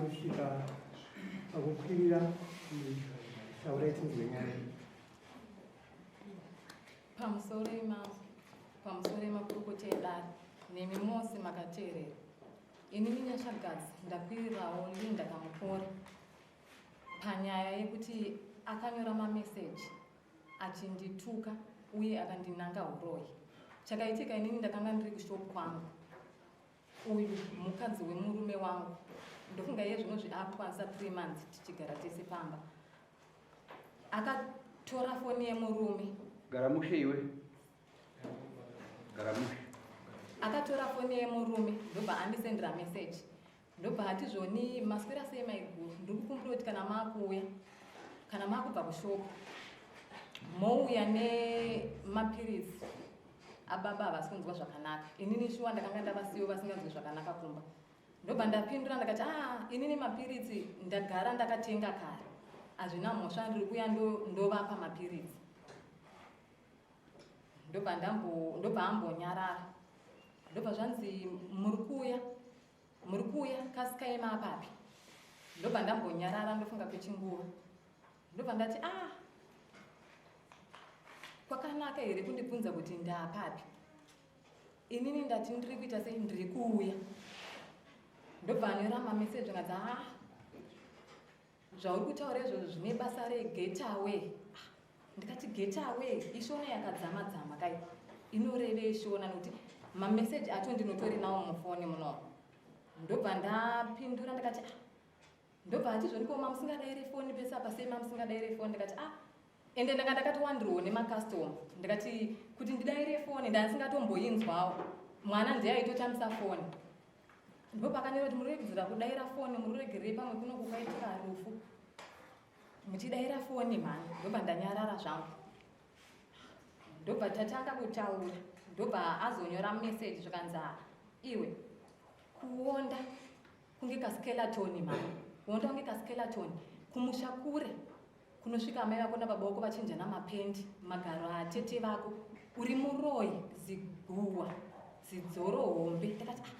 Panosvika pakukwirira, taurai tinzwe nyaya. Pamusoro emakurukota edare, nemi mose makateerera, inini Nyashagadzi ndakwirirawo Linda Kamukore panyaya yekuti akanyora mameseji achindituka uye akandinanga uroyi. Chakaitika, inini ndakanga ndiri kushop kwangu. Uyu mukadzi wemurume wangu, ndofunga iye zvinozvi akukwanisa 3 months tichigara tese pamba. Akatora foni yemurume. Gara mushe iwe, gara mushe. Akatora foni yemurume, ndobva andisendera meseji, ndobva ati zvoni, "Maswera sei maiguru? Ndiri kukumbira kuti kana maakuuya, kana maakubva kushopu, mouya nemapiritsi ababa, havasi kunzwa zvakanaka." Inini shuwa ndakanga ndavasiwo vasinganzwi zvakanaka kumba. Ndobva ndapindura ndakati, "A, inini mapiritsi ndagara ndakatenga kare, hazvina mhosva, ndiri kuuya ndovapa mapiritsi." Ndobva ambonyarara, ndobva zvanzi, "Muri kuuya, muri kuuya, kasikai maapapi?" Ndobva ndambonyarara, ndofunga kwechinguva, ndobva ndati, "A, kwakanaka here kundibvunza kuti ndaapapi? Inini ndati ndiri kuita sei, ndiri kuuya." Ndobva anyora mameseji ngadzi, "A, zvauri kutaura izvozvo zvine basa regetaway?" Ah, ndikati, "Getaway ishona yakadzama dzama kai, inoreve ishona?" Nokuti mameseji acho ndinotori nawo mufoni munomo. Ndobva ndapindura ndakati, "Ah." Ndobva ati zvoni, "Ko mamusingadaire foni pese apa sei, mamusingadaire foni?" Ndikati, "Ah, ende ndanga ndakatowandirwawo nemakastoma." Ndikati kuti ndidaire foni ndandisingatomboinzwawo, mwana ndiye aitotambisa foni. Ndipo pakanyora kuti, "Muregedzera kudaira foni, muregerei, pamwe kuno kukaitika rufu muchidaira foni mhani." Ndobva ndanyarara zvangu, ndobva tatanga kutaura. Ndobva azonyora meseji zvakanzi, "Ah, iwe kuonda kunge kaskeleton mhani, kuonda kunge kaskeleton, kumusha kure kunosvika amai vako nababa vako vachinjana mapendi, magaro atete vako, uri muroyi, ziguwa, zidzoro hombe." Ndakati, "Ah,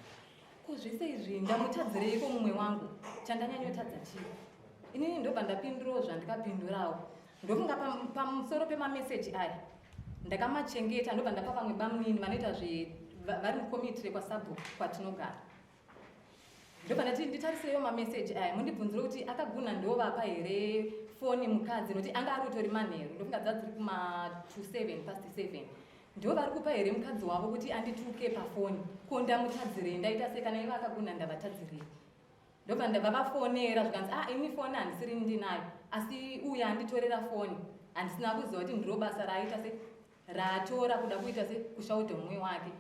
ko zvese izvi ndamutadzireiko mumwe wangu? Chandanyanyotadza chii inini?" Ndobva ndapindurawo zvandikapindurawo. Ndofunga pamusoro pemameseji aya ndakamachengeta, ndobva ndapa vamwe bamunini vanoita zve vari mukomiti rekwasabhuku kwatinogara. Ndobva ndati, "Nditariseyo mameseji aya, mundibvunzire kuti akaguna ndovapa here foni mukadzi, nokuti anga ari utori manheru, ndofunga dza dziri kuma 27 past 7, ndo vari kupa here mukadzi wavo kuti andituke pafoni? Ko ndamutadzirei? Ndaita sei? Kana ivo akaguna ndavatadzirei?" Ndobva ndabva vafonera, zvikanzi, "Ah, ini foni handisiri ndinayo, asi uyu anditorera foni, handisina kuziva kuti ndiro basa raaita se raatora kuda kuita se kushaudha mumwe wake."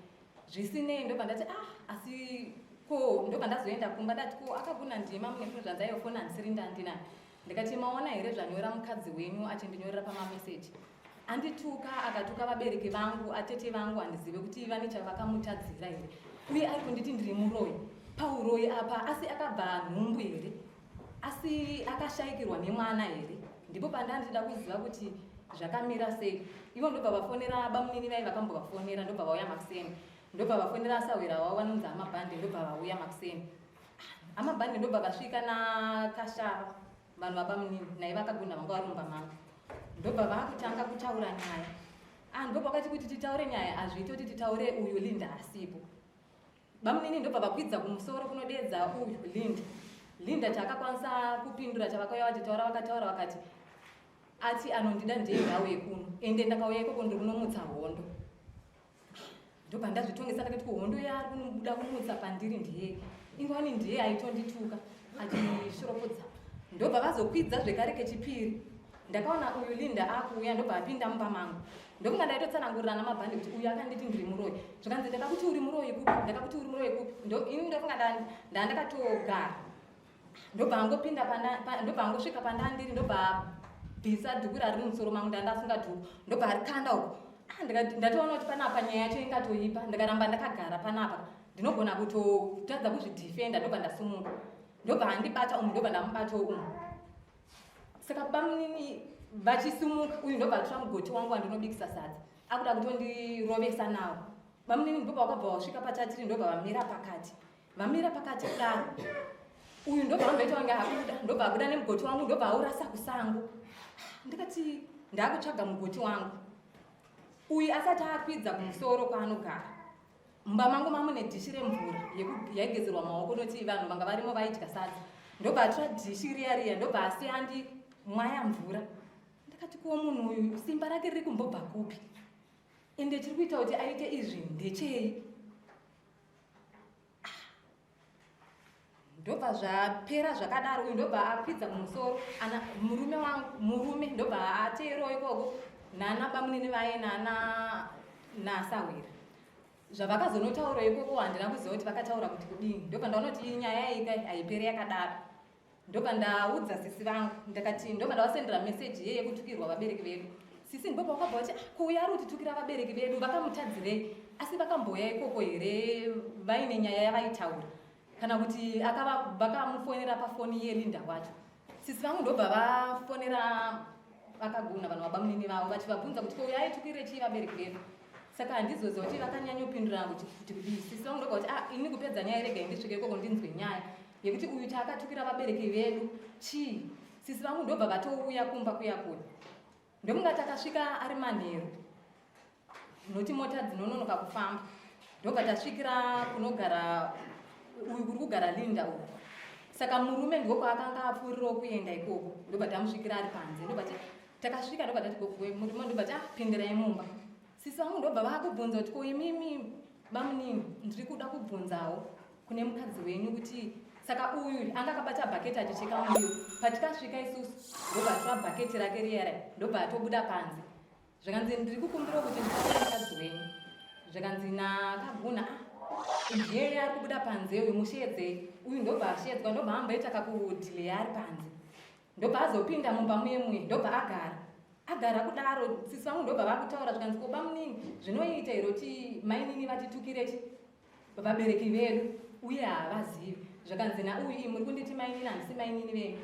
Zvisinei, ndobva ndati, "Ah, asi ko." Ndobva ndazoenda kumba, ndati, "Ko akaguna ndima mune foni?" Zvanzi, "Aiwa, foni handisiri ndandinayo." Ndikati, "Maona here zvanyora mukadzi wenyu achindinyorera pamameseji? Andituka, akatuka vabereki vangu, atete vangu, handizive kuti vane chavakamutadzira here, uye ari kunditi ndiri muroyi. Pauroyi apa asi akabva nhumbu here? Asi akashayikirwa nemwana here? Ndipo pandandida kuziva kuti zvakamira sei." Ivo ndobva vafonera bamunini vai vakambovafonera, ndobva vauya makuseni. Ndobva vafonera asahwira wavo vanonzi Amabhande, ndobva vauya makuseni. Amabhande ndobva vasvika nakashava, vanhu vabamunini nai vakagona vanga vari mumba mangu. Ndobva vaakutanga kutaura nyaya. Ah, ndobva vakati kuti titaure nyaya hazviiti kuti titaure uyu Linda asipo. Bamunini ndobva vakwidza kumusoro kunodedza uyu Linda. Linda chaakakwanisa kupindura chavakauya vachitaura, vakataura vakati, "Ati anondida ndiye ngauye kuno, ende ndakauya ikoko ndiri kunomutsa hondo." Ndobva ndazvitongesa, ndakati, "Kuhondo yaari kunobuda kumutsa pandiri ndiye ingwani, ndiye aitondituka achishoropodza." Ndobva vazokwidza zvekare kechipiri. Ndakaona uyu Linda akuuya, ndobva apinda mumba mangu. Ndokunga ndaitotsanangurira namabhandi kuti uyu akanditi ndiri muroyi. Zvikanzi, "Ndakakuti uri muroyi kupi? Ndakakuti uri muroyi kupi?" Ini ndofunga ndandakatogara, ndobva angopinda, ndobva angosvika pandandiri, ndobva abvisa dhuku rari mumusoro mangu, ndandasunga dhuku, ndobva arikanda uko. Ah, ndatoona kuti panapa nyaya yacho ingatoipa, ndikaramba ndakagara panapa ndinogona kutotadza kuzvidhifenda. Ndobva ndasumuka, ndobva andibata umu, ndobva ndamubatawo umu. Saka bamunini vachisumuka, uyu ndobva atora mugoti wangu wandinobikisa sadza, akuda kutondirovesa nawo. Bamunini ndobva vakabva vasvika patatiri, ndobva vamira pakati. Vamira pakati kudaro, Uyu ndobva amboita kunge abuda, ndobva abuda nemugoti wangu, ndobva aurasa kusango. Ndikati ndakutsvaga mugoti wangu. Uyu asati akwidza kumusoro kwaanogara, mumba mangu mamune dhishi remvura yaigezerwa maoko, noti vanhu vanga varimo vaidya sadza. Ndobva atora dhishi riya riya, ndobva asiya andimwaya mvura. Ndakati kuwo munhu uyu simba rake riri kumbobva kupi, ende chiri kuita kuti aite izvi ndechei? Ndobva zvapera zvakadaro. Uyu ndobva akwidza kumusoro, ana murume wangu, murume ndobva ateerawo ikoko nana bamunini vaye nana nasahwira. Zvavakazonotaura ikoko handina kuziva kuti vakataura kuti kudini. Ndobva ndaona kuti iyi nyaya iyi kai haiperi yakadaro. Ndobva ndaudza sisi vangu, ndakati, ndobva ndavasendera meseji iye yekutukirwa vabereki vedu. Sisi ndipo pakabva vati, "Ah, kuuya ari kutitukira vabereki vedu vakamutadzirei? Asi vakambouya ikoko here vaine nyaya yavaitaura, kana kuti vakamufonera pafoni yeLinda wacho?" Sisi vangu ndobva vafonera vakagona vanhu vabamunini vavo, vachivabvunza kuti kouya aitukire chii vabereki vedu. Saka handizoziva kuti vakanyanyopindura kuti kudii. Sisi vangu ndobva kuti, "Ah, ini kupedza nyaya, regai ndisvike ikoko ndinzwe nyaya yekuti uyu chaakatukira vabereki vedu chii." Sisi vangu ndobva vatouya kumba kuya kuya. Ndokunga takasvika ari manheru, noti mota dzinononoka kufamba. Ndobva tasvikira kunogara uyu, kuri kugara Linda uku. Saka murume ndiko kwaakanga apfuurirawo kuenda ikoko. Ndobva tamusvikira ari panze. Ndobva takasvika, ndobva tati gogoe murume, ndobva ti, "Ah, pindirai mumba." Sisi vangu ndobva vaakubvunza kuti, "Ko imimi bamunini, ndiri kuda kubvunzawo kune mukadzi wenyu kuti saka uyu anga akabata bhaketi achicheka muriwo patikasvika isusu, ndobva atora bhaketi rake riya rai, ndobva atobuda panze." Zvakanzi, "Ndiri kukumbirawo kuti nditaure mukadzi wenyu." Zvakanzi nakaguna, "Ah, ndiye ari kubuda panze uyu, mushedzei." Uyu ndobva ashedzwa, ndobva amboita kakudhileya ari panze, ndobva azopinda mumba muye muye, ndobva agara. Agara kudaro, sisi vangu ndobva vakutaura. Zvikanzi, "Ko bamunini, zvinoita here kuti mainini vatitukire chi vabereki vedu uye havazivi?" Zvakanzi nauyu, "Muri kunditi mainini, handisi mainini venyu."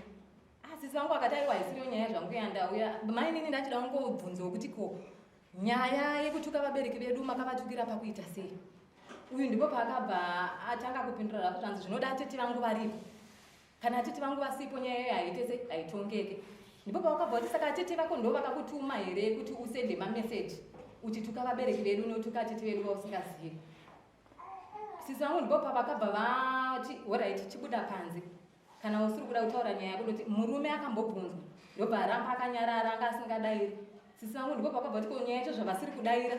Ah, sisi vangu akati, "Aiwa, haisiriyo nyaya zvangu yandauya mainini, ndachida kungobvunzawo kuti ko nyaya yekutuka vabereki vedu makavatukira pakuita sei?" Uyu ndipo paakabva atanga kupindura zvako. Zvanzi, "Zvinoda atete vangu varipo. Kana atete vangu vasipo, nyaya iyoyo haite se haitongeke." Ndipo pavakabva kuti, "Saka atete vako ndo vakakutuma here kuti usende mameseji uchituka vabereki vedu, unotuka atete vedu vausingazivi?" Sisi vangu ndipo pavakabva vati, "Alright, chibuda panze kana usiri kuda kutaura nyaya yako." Ndoti murume akambobvunzwa, ndobva aramba akanyarara, anga asingadairi. Sisi vangu ndipo pakabva kuti, "Ko nyaya yacho zvavasiri kudaira,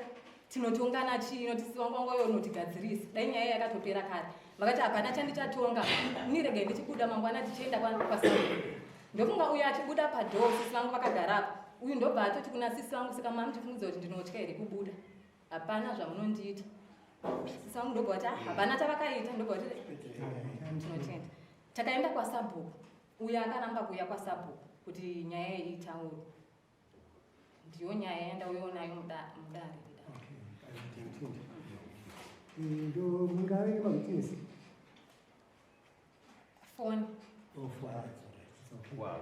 tinotongana chii?" Noti sisi vangu vanga unotigadzirisa, dai nyaya yakatopera kare. Vakati, "Hapana chandichatonga ini, regai ndichibuda, mangwana tichienda kwasauro." Ndofunga uyu achibuda padoor, sisi vangu vakagarapo. Uyu ndobva atoti kuna sisi vangu, "Saka mamuchifungidza kuti ndinotya here kubuda? Hapana zvamunondiita." Sisi vangu ndobva vati, "Ah, hapana chavakaita." Ndobva vati, "Tinotenda." Takaenda kwasabhuku. Uyu akaramba kuuya kwasabhuku kuti nyaya iyi itaurwe. Ndiyo nyaya yandauyawo nayo mudare. Ndo mungave nemawitness? Foni. Oh, it's all right. It's okay. Wow.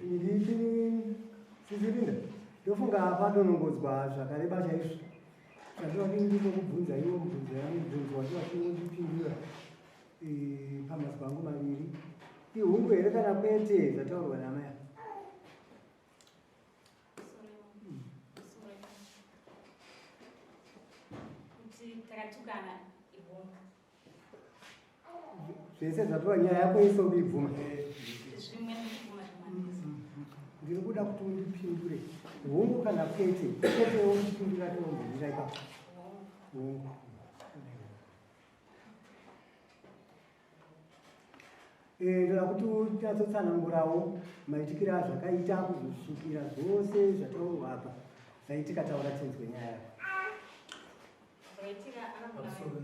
Nditi sisi Linda, ndofunga padonongodzwa zvakareba chaizvo. Chandinoda ndinokubvunza iwo mubvunzo yangu, mubvunzo wandinoda undipindura pamazwi angu maviri: ihungu here kana kwete zvataurwa namai ava? Sorry. Kuti takatukana, ihongu. Zvese zvataura, nyaya yako yese ukuibvuma? Zvimwe ndikubvuma, zvimwe handisi. Ndiri kuda kuti undipindure hungu kana kwete. Kwete wokupindura, tinombomira ipapo. Hongu. Hungu. Ndoda kuti unyatsotsanangurawo maitikiro azvakaita kuzosvikira zvose zvataurwa apa zvaitika. Taura tinzwe nyaya yako. Zvakaitika akagona. Pamusoro.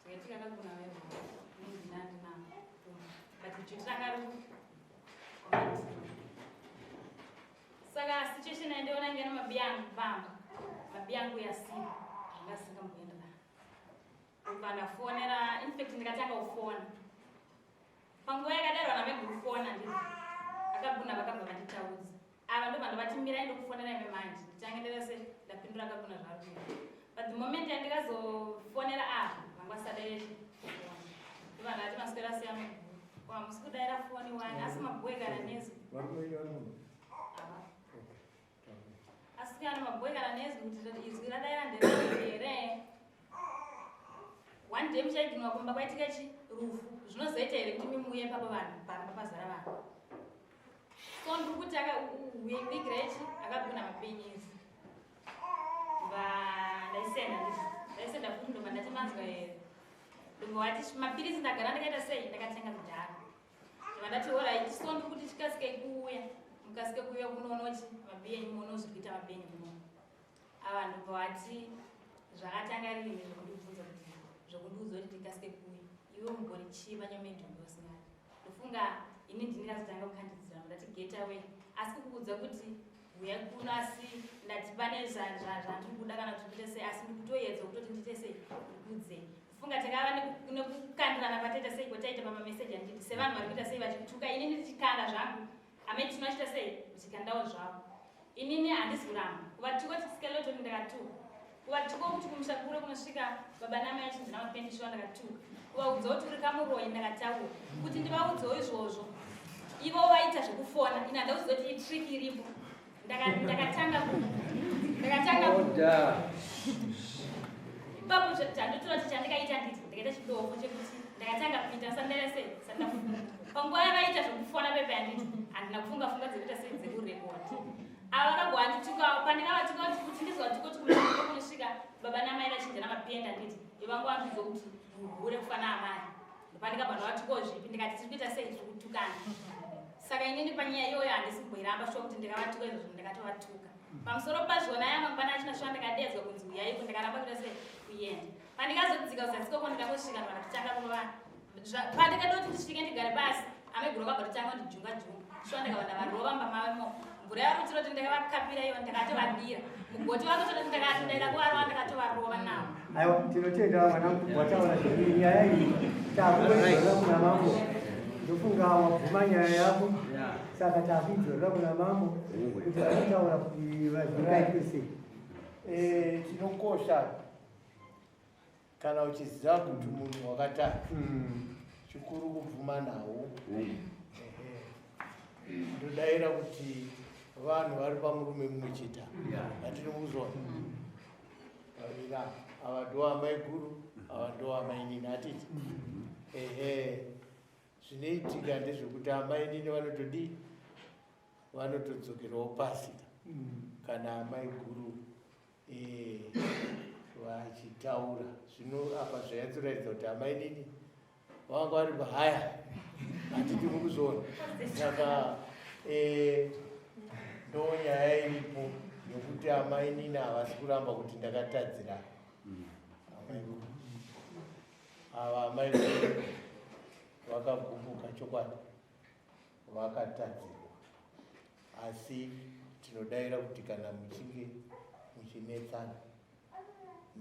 Zvakaitika akagona nendinandina, but duty ranga riri. Saka situation yandiona ngena mabi angu pamba, mabi angu yasipo, zvanga zvisingamboenderana. Ubva ndafonera, infact ndikatanga kufona panguva yakadaro namegurufona, ndizvo akaguna vakabva vanditaudza ava. Ndobva ndavati, "Mirai, ndokufonera ime manje." Nditange nderese ndapindura akaguna zvaari kuita. But the moment yandikazofonera apa, vanga vasadaire foni. Ndobva ndati maswera sei amaiguru. Ko hamusi kudaira foni wani asi mabhoe kana nezwi. Ava. Asi kana mabhoe kana nezwi kuti izwi radaira nderenyu here? One day muchaidhinwa kumba kwaitika chi rufu. Zvinozoita here kuti mimuye papa vanhu pamba pazara vanhu? So ndiri kuti wigira ichi akabvuna mapenyizi. Ndaisenda ndizvo. Ndaisenda futi ndobva ndati manzwa here. Ndobva wati mapirisi ndagara ndakaita sei ndakatenga kudhara. Ndobva ndati alright so ndiri kuti chikasikei kuuya. Mukasike kuuya kunoona chi mabiyenyu muone zviri kuita mabiyenyu muno. Ava ndobva wati zvakatanga rini zvekundibvunza kuti zvekundiudza kuti ndikasike kuuya. Iwe mumbori chii panyamedhumbi usingadi. Ndofunga ini ndini ndakazotanga kukandidzira ndati get away. Asi kukuudza kuti uya kuno asi ndati pane zvandiri kuda kana kuti ndiite sei asi ndikutoedza kutoti ndiite sei ndikuudzei. Funga takava nekukandirana kwataita sei kwataita pamameseji anditi sevanhu vari kuita sei vachituka inini ndichikanda zvangu amai tinochita sei ndichikandawo zvavo. Inini handisi kuramba kuvatuka kuti skeleton ndakatuka kuvatuka kuti kumusha kure kunosvika baba namai achinzi namapendishiwa ndakatuka kuvaudza kuti uri kamuroyi ndakataura kuti ndivaudzewo izvozvo ivo vaita zvekufona ini handauziva kuti itrick iripo. Ndakatanga ipapo chandotora kuti chandikaita nditi ndakaita chidofo chekuti ndakatanga kuita sandaira sei sandafunga panguva yavaita zvekufona pepe handiti handina kufunga funga dzekuita sei dzekurekodi. Ava vakagowandituka pandikavatuka kuti ndizovatuka kuti kunosvika baba namai vachinja namapenda nditi ivangu vandiudza kuti hure kufana amai. Ndopandikabva ndavatukawo zvipi ndikati tiri kuita sei tiri kutukana. Saka inini panyaya iyoyo handisi kumboiramba shuwa kuti ndikavatuka izvozvo ndakatovatuka. Pamusoro pazvona aya mangwana achina shuwa ndakadedzwa kunzi uyaiko ndakaramba kuita sei kuenda. Pandikazodzika kuzasi koko ndikangosvika ndikatotanga kurova. Pandikada kuti ndisvike ndigare pasi amaiguru vakabva totanga kundijunga junga. Shuwa ndakabva ndavarova mumba mavo imomo. Mvura yarutsiro kuti ndakavakapira iyo ndakatovadira. Mugoti vakutoti ndakatodaira kuvarova ndakatovarova navo. Aiwa tinotenda mwanangu wataura zviri nyaya iyi takuidzorera kuna mambo. Ndofunga wabvuma nyaya yako saka takuidzorera kuna mambo kuti vanotaura kuti zvingaitwe sei. Chinokosha kana uchiziva kuti munhu wakatadza chikuru kubvuma nawo. Ndodaira kuti vanhu vari pamurume mumwe chete atinokuzwa vaviri ava ndo amai guru ava ndo amainini hatiti. Ehe zvinoitika ndezvekuti amainini vanotodii vanotodzokerawo pasi kana amai guru vachitaura. Zvino apa zvanyatsoratidza kuti amainini vanga vari pahaya hatiti mukuzviona. Saka ndo nyaya iripo yokuti amainini havasi kuramba kuti ndakatadzira amai guru. Ava amai guru vakagumbuka chokwadi vakatadzirwa asi tinodaira kuti kana muchinge muchinetsana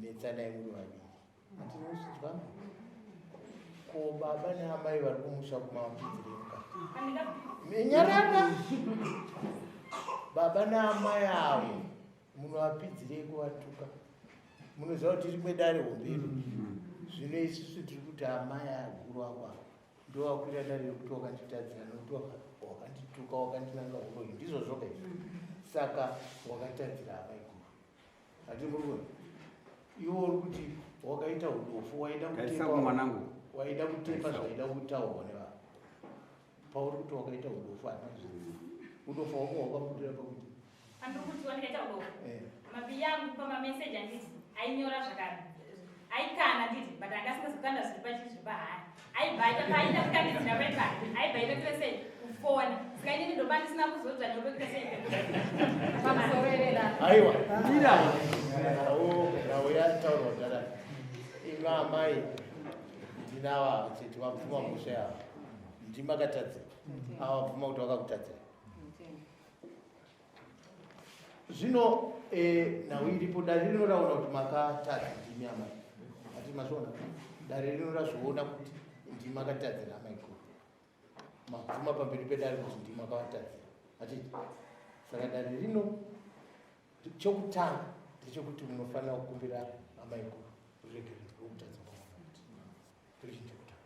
netsanai muri vaviri. Hatinozvinzwa ko baba naamai vari kumusha kumambidzirenga nyarara baba naamai avo munovapidzirei kuvatuka. Munoziva kuti rimwe dare hombe iri zvino isusu tiri kuti amai aguru ako ava ndo vakuita dare rekuti wakanditadzira nekuti wakandituka wakandinanga uroyi ndizvo zvoga izvi. Saka wakatadzira amai guru. Hati muri kuona iwe uri kuti wakaita udofu waida kutepa waida kutepa zvaida kutaurwa nevanhu. Pauri kuti wakaita udofu handina kuzviziva. Udofu hwako hwakabudira pakuti Pandiri kuti wandikaita udofu. Mabi yangu pamameseji anditi ainyora zvakare. Aikanda nditi but anga asingazokanda zviri pachi zviri pahaya. Aibva aita paaida kukandidzira paipa aibva aita kuita sei kufona. Saka inini ndopa ndisina kuzodzva ndokuita sei pamusoro erera. Aiwa mira nhau yataurwa kudhara. Imi amai ndinava chete vabvuma mhosva yavo. Ndimakatadzira. Ava vabvuma kuti vakakutadzira. Zvino nhau iripo dare rino raona kuti makatadza ndimi amai. Ati mazviona? Dare rino razviona kuti ndimi makatadzira amai guru. Mabvuma pamberi pedare kuti ndimi makavatadzira. Atiti saka dare rino chokutanga ndechekuti munofanira kukumbira Amaiguru, ruregerero rwokutadza kwamakaita. Ndochinhu chekutanga.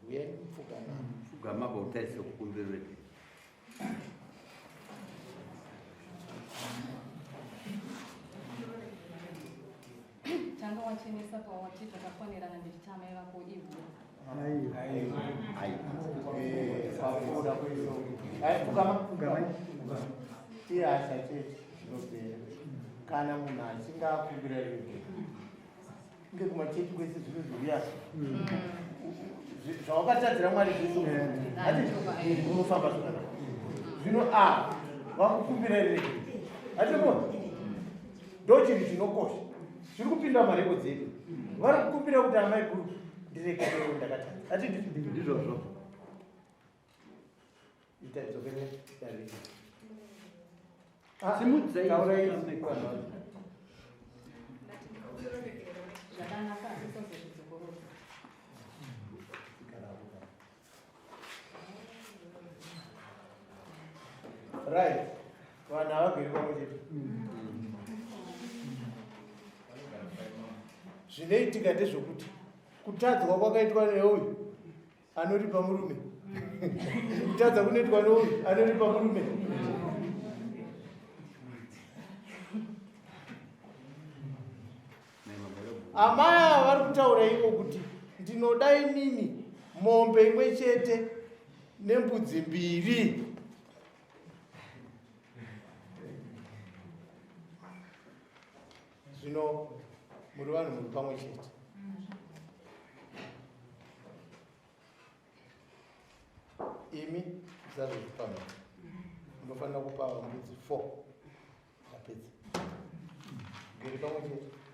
Uyai mupfugama. Pfugama apa utarise kukumbira ruregerero. Tanga wachenesa pawati takafanirana ndichiti amai vako ihure. Aiwa. Papfuura kuiso. Ai, pfugama. Pfugamai. Ihasha chete zvinopera. Kana munhu achinge akumbira ruregerero. Inge kumachechi kwese zvinozouya. Zvawakatadzira Mwari zvese. Hati unofamba zvakanaka. Zvino a vakukumbira ruregerero. Hatikuona? Ndo chinhu chinokosha. Zviri kupinda mumarekodzi edu. Vari kukumbira kuti amai guru ndiregerero ndakatadza. Hati ndizvo. Ndizvozvo. Ita dzokere dare. Simudzai. Taurai. Zvakanaka asi usazozvidzokorodza. Right. Vanhu havageri pamwe chete. Zvinoitika ndezvokuti kutadzwa kwakaitwa neuyu anoripa murume. Kutadza kunoitwa neuyu anoripa murume. Amai ava vari kutaura ivo kuti ndinoda inini mombe imwe chete nembudzi mbiri. Zvino muri vanhu muri pamwe chete. Imi musazozvipamira. Munofanira kupa mbudzi 4. Ndapedza. Geri pamwe chete.